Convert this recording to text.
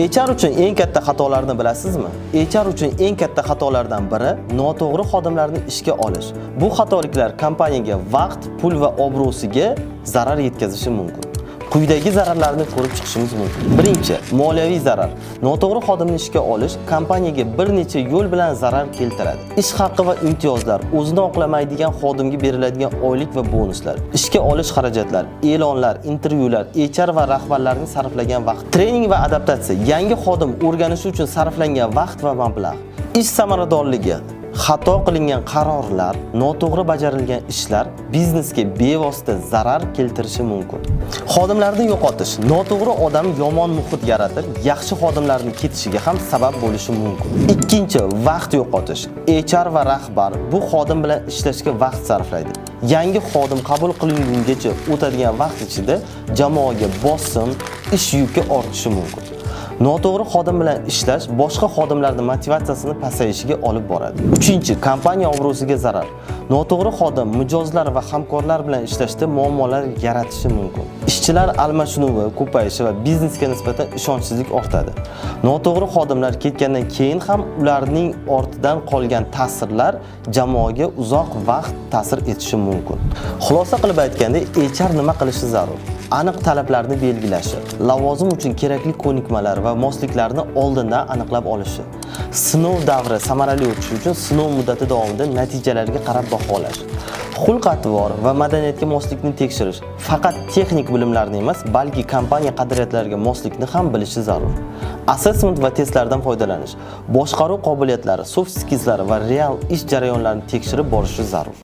HR uchun eng katta xatolarni bilasizmi? HR uchun eng katta xatolardan biri noto'g'ri xodimlarni ishga olish. Bu xatoliklar kompaniyaga vaqt, pul va obro'siga zarar yetkazishi mumkin. Quyidagi zararlarni ko'rib chiqishimiz mumkin. Birinchi, moliyaviy zarar. Noto'g'ri xodimni ishga olish kompaniyaga bir necha yo'l bilan zarar keltiradi. Ish haqi va imtiyozlar, o'zini oqlamaydigan xodimga beriladigan oylik va bonuslar, ishga olish xarajatlar, e'lonlar, intervyular, HR va rahbarlarning sarflagan vaqt, trening va adaptatsiya, yangi xodim o'rganishi uchun sarflangan vaqt va mablag', ish samaradorligi, xato qilingan qarorlar, noto'g'ri bajarilgan ishlar biznesga bevosita zarar keltirishi mumkin. Xodimlarni yo'qotish, noto'g'ri odam yomon muhit yaratib, yaxshi xodimlarning ketishiga ham sabab bo'lishi mumkin. Ikkinchi, vaqt yo'qotish. HR va rahbar bu xodim bilan ishlashga vaqt sarflaydi. Yangi xodim qabul qilingungacha o'tadigan vaqt ichida jamoaga bosim, ish yuki ortishi mumkin. Noto'g'ri xodim bilan ishlash boshqa xodimlarning motivatsiyasini pasayishiga olib boradi. Uchinchi, kompaniya obro'siga zarar. Noto'g'ri xodim mijozlar va hamkorlar bilan ishlashda muammolar yaratishi mumkin. Ishchilar almashinuvi ko'payishi va biznesga nisbatan ishonchsizlik ortadi. Noto'g'ri xodimlar ketgandan keyin ham ularning ortidan qolgan ta'sirlar jamoaga uzoq vaqt ta'sir etishi mumkin. Xulosa qilib aytganda, HR nima qilishi zarur? Aniq talablarni belgilashi, lavozim uchun kerakli ko'nikmalar va mosliklarni oldindan aniqlab olishi, sinov davri samarali o'tishi uchun sinov muddati davomida natijalarga qarab baholash, xulq-atvor va madaniyatga moslikni tekshirish, faqat texnik bilimlarni emas, balki kompaniya qadriyatlariga moslikni ham bilishi zarur. Assessment va testlardan foydalanish, boshqaruv qobiliyatlari, soft skillslar va real ish jarayonlarini tekshirib borishi zarur.